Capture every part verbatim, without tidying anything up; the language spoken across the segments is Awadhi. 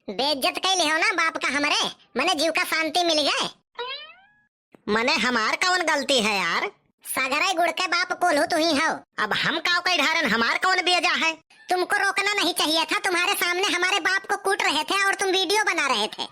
बेइज्जत कइ लिहो ना बाप का हमरे, मने जीव का शांति मिल गए। मने हमार कौन गलती है यार? सगरे गुड़ के बाप कोल्हू तू ही हो। अब हम काव कई ढारन, हमार कौन बेजा है? तुमको रोकना नहीं चाहिए था, तुम्हारे सामने हमारे बाप को कूट रहे थे और तुम वीडियो बना रहे थे।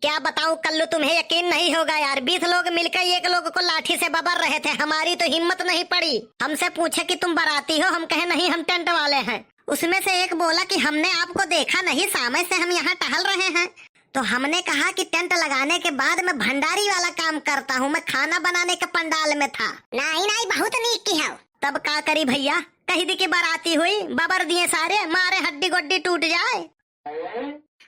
क्या बताऊं कल्लू, तुम्हें यकीन नहीं होगा यार, बीस लोग मिलकर एक लोग को लाठी से बबर रहे थे, हमारी तो हिम्मत नहीं पड़ी। हमसे पूछे कि तुम बाराती हो, हम कहे नहीं हम टेंट वाले हैं। उसमें से एक बोला कि हमने आपको देखा नहीं, सामने से हम यहाँ टहल रहे हैं। तो हमने कहा कि टेंट लगाने के बाद मैं भंडारी वाला काम करता हूँ, मैं खाना बनाने के पंडाल में था। नाहीं नाहीं, बहुत नीक किहो। तब का करी भइया, कहि दी कि बाराती हुई, बबर दिए सारे, मारे हड्डी गोड्डी टूट जाए।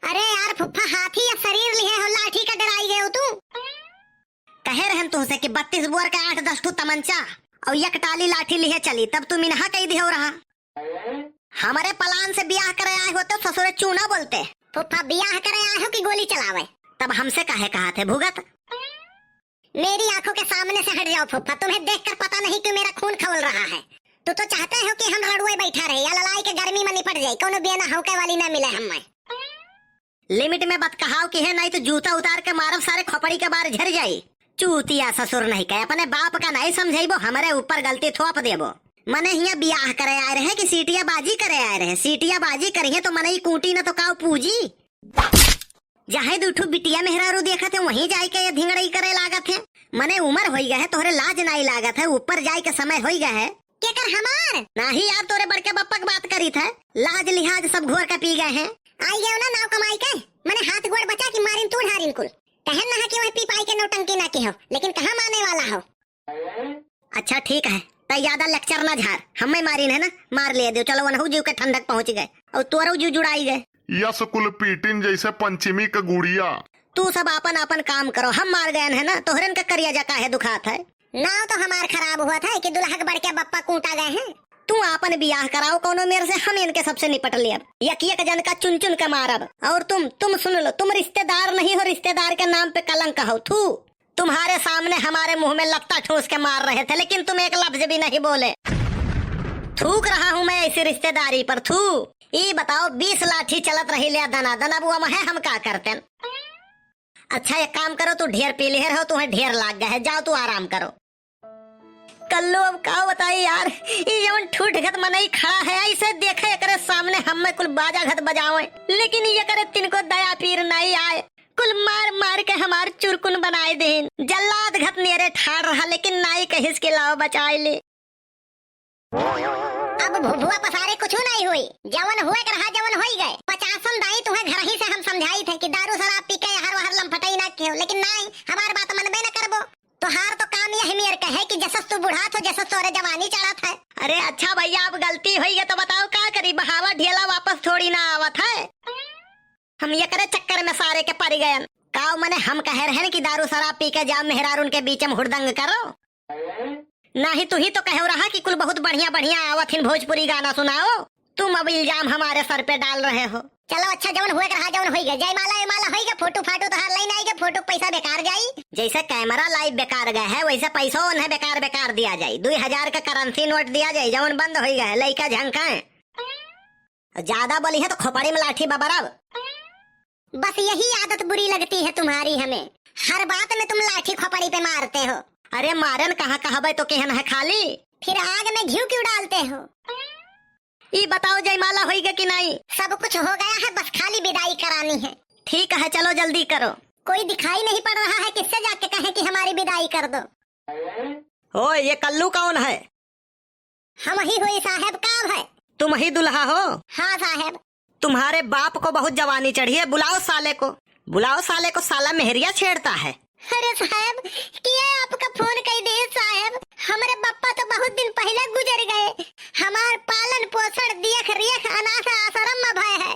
अरे यार फुफ्फा, हाथी या शरीर लिहे हो, लाठी का डराई गए हो तू। कहे रहन तुहसे कि बत्तीस बोर के आठ दस ठू तमंचा और एक टाली लाठी लिहे चली, तब तू मिनहा कहि दिहो रहा। हमरे पलान से बियाह करे आए होते ससुरे चूना बोलते। फुफ्फा, बियाह करे आए हो कि गोली चलावे? तब हमसे काहे कहा थे भुगत? मेरी आंखों के सामने से हट जाओ फुफ्फा, तुम्हें देखकर पता नहीं क्यों मेरा खून खौल रहा है। तू तो चाहते हो कि हम रड़ुए बैठा रहे या ललाई के गर्मी में निपट जाए, कोनो बेना हौके वाली ना मिले हमें। लिमिट में बतकहाव किहे, नहीं तो जूता उतार के मारब, सारे खोपड़ी के बार झर जाई। चूतिया ससुर नहीं कहे, अपने बाप का नहीं समझेबो, हमरे ऊपर गलती थोप देबो। मने हियां बियाह करे आए रहे कि सीटिया बाजी करे आए रहे? सीटिया बाजी करिहे तो मनई कूटी न तो काव पूजी। जहाँ दू ठू बिटिया मेहरारू देखत है, वहीं जाए के ये धिंगड़ई करे लागत है। मने उमर होई गए है, तोहरे लाज नाई लागत है, ऊपर जाए के समय होई गए है। केकर हमार? नाही यार, तोरे बड़के बप्पा के बात करी थे। लाज लिहाज सब घोर के पी गए हैं। आई गए ना नाव कमाई के, मने हाथ गोड़ बचा कि मारिन तू ढारिन कुल। कहन ना है कि वह पी पाई के नौटंकी ना की हो, लेकिन कहाँ माने वाला हो। अच्छा ठीक है, त ज्यादा लेक्चर ना झार, हमें मारिन है ना, मार ले दो, चलो वनहु जीव के ठंडक पहुँच गए और तोरउ जीव जुड़ाई गए। यस कुल पीटिन जैसे पंचमी का गुड़िया। तू सब आपन आपन काम करो, हम मार गयन है ना, तोहरन का करिया जा काहे दुखात है? नाव तो हमार खराब हुआ था कि दुल्हा के बड़के बप्पा कूटा गए हैं। तू आपन बियाह कराओ कौनो मेर से, हम इनके सबसे निपट लेब। एक एक जन का चुन चुन के मारब। और तुम, तुम सुन लो, तुम रिश्तेदार नहीं हो, रिश्तेदार के नाम पे कलंक हो। थू, तुम्हारे सामने हमारे मुंह में लत्ता ठूंस के मार रहे थे, लेकिन तुम एक लफ्ज भी नहीं बोले। थूक रहा हूँ मैं ऐसी रिश्तेदारी पर, थू। ई बताओ, बीस लाठी चलत रही ले दनादन, अब वो है हम का करते? अच्छा एक काम करो, तू ढेर पी लिहे रहो, तुम्हें ढेर लाग गए है, जाओ तू आराम करो। कल्लू अब का बताई यार, ई जवन ठूठ घत मनई खड़ा है, ऐसे देखे एकरे सामने हमें कुल बाजा घत बजावे, लेकिन एकरे तिनको दया पीर नहीं आए, कुल मार मार के हमार चुरकुन बनाए देन, जल्लाद घत नेरे ठाड़ रहा, लेकिन नाई कहिस के लाओ बचाए ले। अब भुभुआ पसारे कुछ नहीं हुई, जवन हुए के रहा जवन होई गए। पचासन दाई तुम्हें घर ही से हम समझाई थे कि दारू शराब पी के हर वहर लंपटई ना किहो, लेकिन नहीं, हमार बात मनबे न करबो। तोहार तो काम यही मेर के है कि जसस तू बुढ़ात हो, जसस तोरे जवानी चढ़त है। अरे अच्छा भैया, अब गलती होई गई तो बताओ का करी, बहावा ढेला वापस थोड़ी ना आवत है। हम एकरे चक्कर में सारे के पड़ गयन। काव मने हम कहे रहन कि दारू शराब पी के जाओ मेहरारून के बीच में हुड़दंग करो। नाही, तू ही तो कहो रहा कि कुल बहुत बढ़िया बढ़िया आवत हिन भोजपुरी गाना सुनाओ। तुम अब इल्जाम हमारे सर पे डाल रहे हो। चलो अच्छा, जवन हुए के रहा, जवन होई गए, जयमाला वयमाला होई गए, फोटो फाटो तोहार लाइन आई गए, फोटो के पैसा बेकार जाई। जैसे कैमरा लाइव बेकार गए है, वैसे पैसो उन्हें बेकार बेकार दिया जाई। दुई हजार का करेंसी नोट दिया जाई, जवन बंद होई गए है, लइका झंकाए। ज्यादा बोली है तो खोपड़ी में लाठी बबरब। बस यही आदत बुरी लगती है तुम्हारी हमें, हर बात में तुम लाठी खोपड़ी पे मारते हो। अरे मारन कहाँ कहबे तो केहन है खाली? फिर आग में घी क्यों डालते हो? ई बताओ जयमाला होई गए कि नहीं? सब कुछ हो गया है, बस खाली विदाई करानी है। ठीक है, चलो जल्दी करो। कोई दिखाई नहीं पड़ रहा है, किससे जाके कहें कि हमारी विदाई कर दो? ओ, ये कल्लू कौन है? हम ही होई साहेब, का है? तुम ही दुल्हा हो? हाँ साहेब। तुम्हारे बाप को बहुत जवानी चढ़ी है, बुलाओ साले को, बुलाओ साले को, साला मेहरिया छेड़ता है। अरे साहेब, किया आपका फोन कई दे साहेब, हमरे बप्पा तो बहुत दिन पहले गुजर गए, हमार पालन पोषण दियख रियख अनाथ आश्रम में भय है।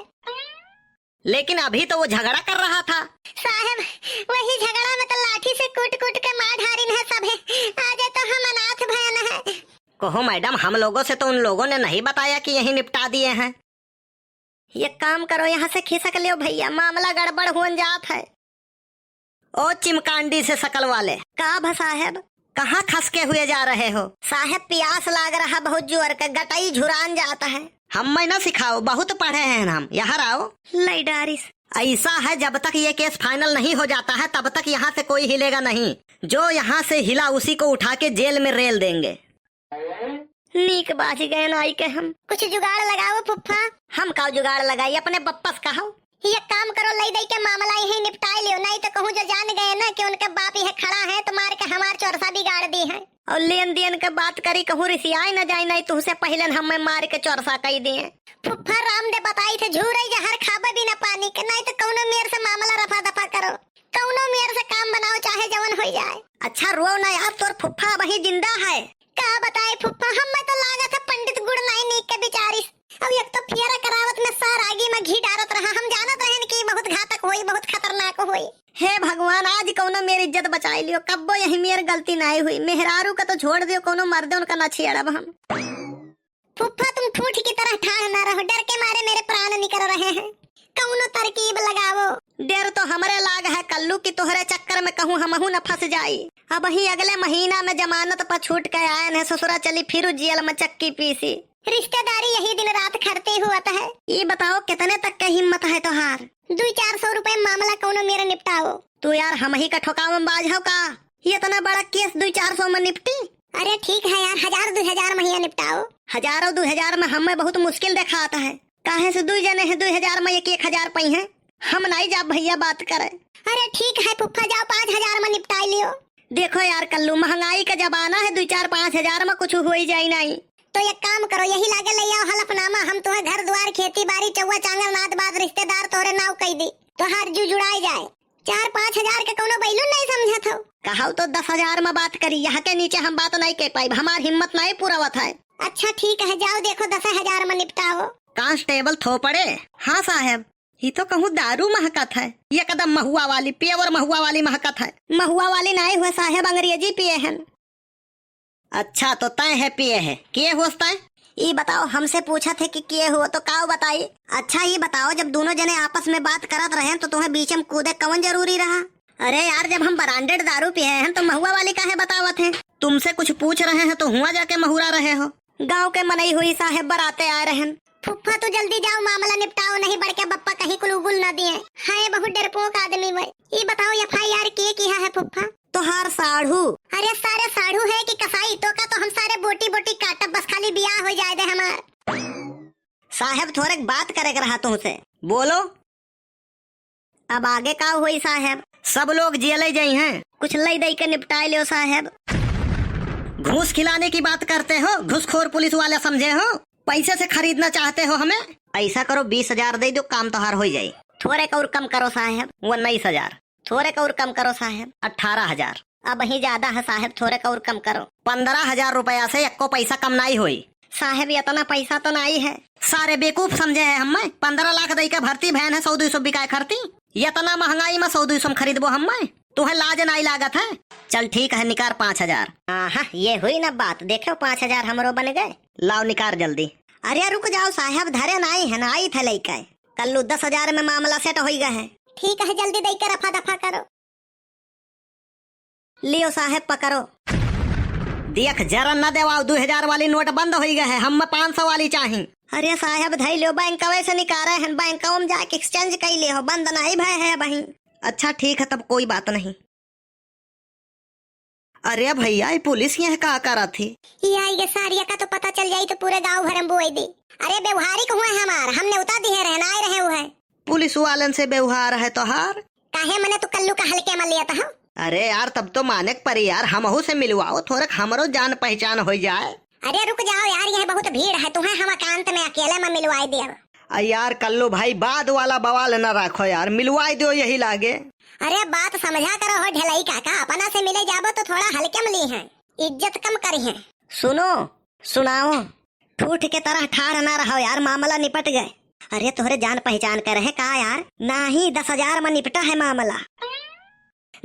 लेकिन अभी तो वो झगड़ा कर रहा था। साहेब, वही झगड़ा में तो लाठी से कूट कूट के मार ढारिन है सभे। आजे तो हम अनाथ भयन है। कहो मैडम, हम लोगों से तो उन लोगों ने नहीं बताया कि यहीं निपटा दिए हैं। ये काम करो, यहाँ से खिसक लियो भैया, मामला गड़बड़ हुन जात है। ओ चिमकांडी से शकल वाले। का भा साहेब? कहाँ खसके हुए जा रहे हो? साहेब, प्यास लाग रहा बहुत जोर के, गटई झुरान जाता है। हम्मै न सिखाओ, बहुत पढ़े हैं हम। यहाँ आओ। लई डारिस। ऐसा है, जब तक ये case final नहीं हो जाता है, तब तक यहाँ से कोई हिलेगा नहीं। जो यहाँ से हिला, उसी को उठा के जेल में रेल देंगे। नीक बाझ गए ना आई के हम। कुछ जुगाड़ लगाओ फुफ्फा। हम का जुगाड़ लगाई, अपने बप्पा से कहो। एक काम करो, लई दई के मामला यही निपटाई लियो, नहीं तो कहूँ जो जान गए ना कि उनके बाप यह खड़ा है तो मार के हमार चोरसा बिगाड़ दी है। और लेन देन के बात करी, कहूँ रिसियाई न जाई, नहीं तुहसे पहले हमें मार के चोरसा कई दिए। फुफ्फा राम दे बताई थे, झूरे जहर खाबे बिना पानी के, नहीं तो कौनो मेर से मामला रफा दफा करो, कौनो मेर से काम बनाओ, चाहे जवन होई जाए। अच्छा रो ना यार, तोर फुफ्फा अबही जिंदा है। का बताई फुफ्फा, हमें तो लागत है पंडित गुड़ नाई नीक के बिचारिस। अब एक तो फेरा करावत में सार आगी में घी डारत रहा, हम जानत रहन कि बहुत घातक होई, बहुत खतरनाक होई। हे भगवान, आज कौनो मेर इज्जत बचाई लियो, कब्बो यही मेर गलती नाई हुई। मेहरारू का तो छोड़ दियो, कौनो मर्दे उनका ना छेड़ब हम। फुफ्फा तुम ठूठ की तरह ठाढ़ ना रहो, डर के मारे मेरे प्राण निकल रहे हैं। कौनो तरकीब लगाओ। डर तो हमरे लाग है कल्लू कि तोहरे चक्कर में कहूँ हमहू न फंस जाई। अबही अगले महीना में जमानत पर छूट के आयन है ससुरा, चली फिर जेल में चक्की पीसी। रिश्तेदारी यही दिन रात खरते हुआ है। ये बताओ कितने तक का हिम्मत है तोहार? दुई चार सौ रुपए मामला कौनो मेरा निपटाओ। तू यार हमही का ठोकावे में बाज हो का? ये इतना बड़ा case दुई चार सौ में निपटी? अरे ठीक है यार, हजार दुई हजार में ही निपटाओ। हजार और दुई हजार में हमें बहुत मुश्किल देखात है, काहे से दुई जने हैं, दुई हजार में एक एक हजार पई हैं। हम नाई जाब भैया बात करे। अरे ठीक है फुफ्फा, जाओ पाँच हजार में निपटाई लियो। देखो यार कल्लू, महंगाई का जमाना है, दुई चार पाँच हजार में कुछ होई जाई नाई। तो एक काम करो, यही लागे ले आओ हलफनामा, हम तुम्हें घर द्वार, खेती बाड़ी, चौवा चांगर, नात बात, रिश्तेदार तोरे नाव कई दी, तोहार जू जुड़ाई जाए। चार पाँच हजार के कौनो बैलून नहीं समझत हो। कहाऊ तो दस हजार में बात करी, यहाँ के नीचे हम बात नहीं कह पाइब, हमार हिम्मत नहीं पुरावत है। अच्छा ठीक है, जाओ देखो दस हजार में निपटाओ। कांस्टेबल थोपड़े। हाँ साहेब, ये तो कहूँ दारू महकत है, ये कदम महुआ वाली, pure महुआ वाली महकत है। महुआ वाली नहीं हुए साहेब, अंग्रेजी पिए हैं। अच्छा, तो तय है पिए है, के होस तय? ई बताओ, हमसे पूछत है कि के हो, तो काव बताई? अच्छा, ई बताओ, जब दोनों जने आपस में बात करत रहे, तो तुम्हें बीच में कूदे कौन जरूरी रहा? अरे यार, जब हम branded दारू पिए हैं, तो महुआ वाली काहे बतावत हैं? तुमसे कुछ पूछ रहे हैं, तो हुआ जाके महुरा रहे हो। गांव के मनई हुई साहेब, बराते आए रहन। फुफ्फा, तू जल्दी जाओ, मामला निपटाओ, नहीं बड़के बप्पा कहीं कुलूगुल न दिए। है बहुत डरपोक आदमी वै। ई बताओ, FIR के किहा है फुफ्फा? तोहार साढ़ू। अरे सारे साढ़ू है कि कसाई, तो का तो हम सारे बोटी बोटी काटब, बस खाली बियाह हो जाए दे हमार। साहेब, थोड़े बात करे के रहा तुमसे, बोलो। अब आगे का होई साहेब? सब लोग जेले जाई हैं। कुछ लई दई के निपटाए लियो साहेब। घूस खिलाने की बात करते हो, घूसखोर पुलिस वाले समझे हो? पैसे से खरीदना चाहते हो हमें? ऐसा करो, बीस हजार दे दो, काम तोहार हो जाए। थोड़े और कम करो साहेब। उन्नीस हजार। थोड़े और कम करो साहेब। अठारह हजार। अब ही ज्यादा है साहेब, थोड़े और कम करो। पन्द्रह हजार रुपया से एक्को पैसा कम नाई होई। साहेब, इतना पैसा तो नाई है। सारे बेवकूफ समझे है हमें, पन्द्रह लाख दई के भर्ती भैन है, सौ दुई सौ बिकाए खरती। इतना महंगाई में सौ दुई सौ में खरीदबो हमें? तुहें लाज नाई लागत है? चल ठीक है, निकार पाँच हजार। आहा, ये हुई ना बात, देखो पाँच हजार हमरो बन गए। लाओ निकार जल्दी। अरे रुक जाओ साहेब, धरे नाई है ना, आई थे लइके। कल्लू, दस हजार में मामला सेट होई गए है। ठीक है, जल्दी दई के रफा दफा करो। लियो साहेब, पकड़ो। देख, जरा न देवाओ, दुई हजार वाली नोट बंद होई गए है, हम पाँच सौ वाली चाही। अरे साहेब, धई लियो, बैंकवे से निकारे हैं, बैंकवा में जाके exchange कई ले हो, बंद नहीं भय है अबहीं। अच्छा ठीक है, तब कोई बात नहीं। अरे भैया, ये पुलिस यहाँ का करत थी? ये आई के सारिया का तो पता चल जाई तो पूरे गांव भर में बुआई दी। अरे व्यवहारिक हुए हमार, हमने उता दिए रहे, ना आए रहे हुए। पुलिस वालन से व्यवहार है तोहार? काहे मने तू कल्लू का हल्के में लियत हो? अरे यार, तब तो माने के परी यार, हमहू से मिलवाओ, थोड़क हमरो जान पहचान हो जाए। अरे रुक जाओ यार, यह बहुत भीड़ है, तुम्हें हम एकांत में अकेले में मिलवाई देब। अ यार कल्लू भाई, बाद वाला बवाल न रखो यार, मिलवाई दो यही लागे। अरे बात समझा करो हो ढेलई काका, अपना से मिले जाबो तो थोड़ा हल्के में ली हैं, इज्जत कम करी हैं। सुनो, सुनाओ, ठूठ के तरह ठाढ़ ना रहो यार, मामला निपट गए। अरे तोहरे जान पहचान के रहे का यार? नाही, दस हजार में निपटा है मामला।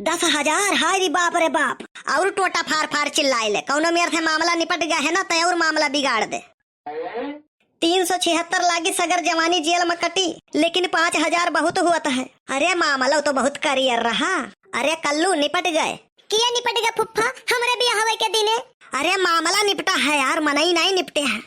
दस हजार? हाय रे बाप रे बाप। और टोटा फार फार चिल्लाए ले, कौनो मेर थे मामला निपट गया है ना, तय और मामला बिगाड़ दे। तीन सौ छिहत्तर लागी सगर जवानी जेल में कटी, लेकिन पाँच हजार बहुत हुआ है। अरे मामला तो बहुत करियर रहा। अरे कल्लू निपट गए। किया निपट गए फुफ्फा? हमरे बियाहवे के दिने। अरे मामला निपटा है यार, मनई नहीं निपटे हैं।